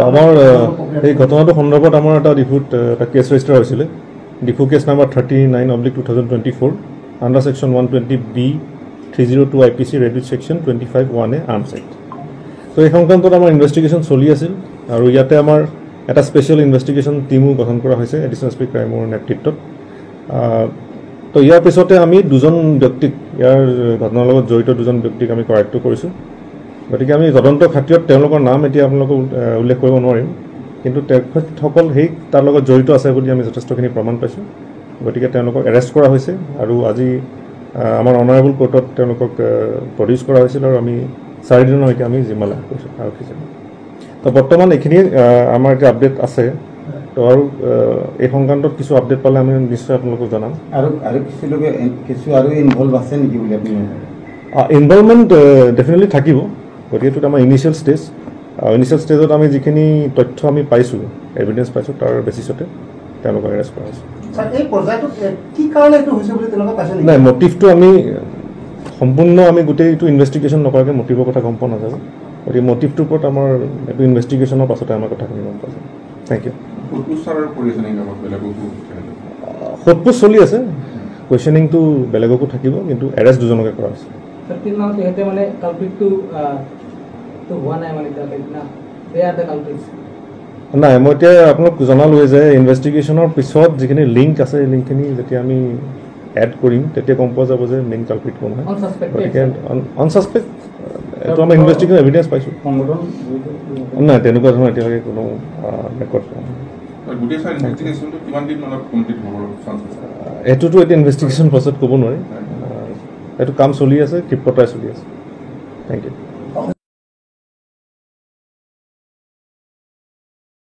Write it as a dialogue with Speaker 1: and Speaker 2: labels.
Speaker 1: আমাৰ এই ঘটনাটো সন্দৰ্ভত আমাৰ এটা ডিফুত এটা কেছ ৰেজিষ্টাৰ হৈছিলে, Diphu case number 39/2024 under section 120B 302 IPC read with section 25(1)A arms act. তো এই সংক্ৰান্তত আমাৰ ইনভেষ্টিগেশ্যন চলি আছিল আৰু ইয়াতে আমাৰ এটা স্পেচিয়েল ইনভেষ্টিগেশ্যন টীমো গঠন কৰা হৈছে এডিশ্যনেল এছ পি ক্ৰাইমৰ নেতৃত্বত। তো ইয়াৰ পিছতে আমি দুজন ব্যক্তিক, ইয়াৰ ঘটনাৰ লগত জড়িত দুজন ব্যক্তিক আমি কৰায়ত্ব কৰিছোঁ। গতিকে আমি তদন্ত খাতিৰত তেওঁলোকৰ নাম এতিয়া আপোনালোকক উল্লেখ কৰিব নোৱাৰিম, কিন্তু তেখেতসকল সেই তাৰ লগত জড়িত আছে বুলি আমি যথেষ্টখিনি প্ৰমাণ পাইছোঁ। গতিকে তেওঁলোকক এৰেষ্ট কৰা হৈছে আৰু আজি আমাৰ অনাৰেবল কোৰ্টত তেওঁলোকক প্ৰডিউচ কৰা হৈছিল আৰু আমি 4 দিনলৈকে আমি জিম্মা লাভ কৰিছোঁ আৰক্ষী জিম্মা। তো বৰ্তমান এইখিনি আমাৰ এতিয়া আপডেট আছে। তো আৰু এই সংক্ৰান্তত কিছু আপডেট পালে আমি নিশ্চয় আপোনালোকক জনাম।
Speaker 2: আৰু আৰু কিছু লোকে কিছু আৰু ইনভলভ আছে নেকি বুলি আপুনি?
Speaker 1: ইনভলভমেণ্ট ডেফিনেটলি থাকিব। গতিকে এইটোত আমাৰ ইনিচিয়েল ষ্টেজ, ইনিচিয়েল ষ্টেজত আমি যিখিনি তথ্য আমি পাইছোঁ, এভিডেঞ্চ পাইছোঁ, তাৰ বেচিছতে তেওঁলোকক এৰেষ্ট কৰা হৈছে।
Speaker 3: এই পৰ্যায়টোত কি কাৰণে এইটো হৈছে বুলি তেওঁলোকে পাইছে নেকি?
Speaker 1: নাই, মটিভটো আমি সম্পূৰ্ণ আমি গোটেই এইটো ইনভেষ্টিগেশ্যন নকৰাকৈ মটিভৰ কথা গম পোৱা নাযাব। গতিকে মটিভটোৰ ওপৰত আমাৰ এইটো ইনভেষ্টিগেশ্যনৰ পাছতে আমাৰ কথাখিনি গম পোৱা যাব। Thank you. সোধপোছ চলি আছে, কুৱেশ্যনিংটো বেলেগকো থাকিব, কিন্তু এৰেষ্ট দুজনকে কৰা হৈছে। নাই, মই এতিয়া আপোনাক জনালোৱে যে ইনভেষ্টিগেশ্যনৰ পিছত যিখিনি লিংক আছে, সেই লিংকখিনি যেতিয়া আমি এড কৰিম তেতিয়া গম পোৱা যাব যে মেইন কালপ্ৰিট কোন হয়। গতিকে আনচাছপেক্ট এইটো আমাৰ ইনভেষ্টিগেশ্যন এভিডেঞ্চ পাইছোঁ। নাই, তেনেকুৱা ধৰণৰ এতিয়ালৈকে কোনো ৰেকৰ্ড পোৱা নাই। এইটোতো এতিয়া ইনভেষ্টিগেশ্যন পাছত ক'ব নোৱাৰি, এইটো কাম চলি আছে, ক্ষিপ্ৰতাৰে চলি আছে। Thank you.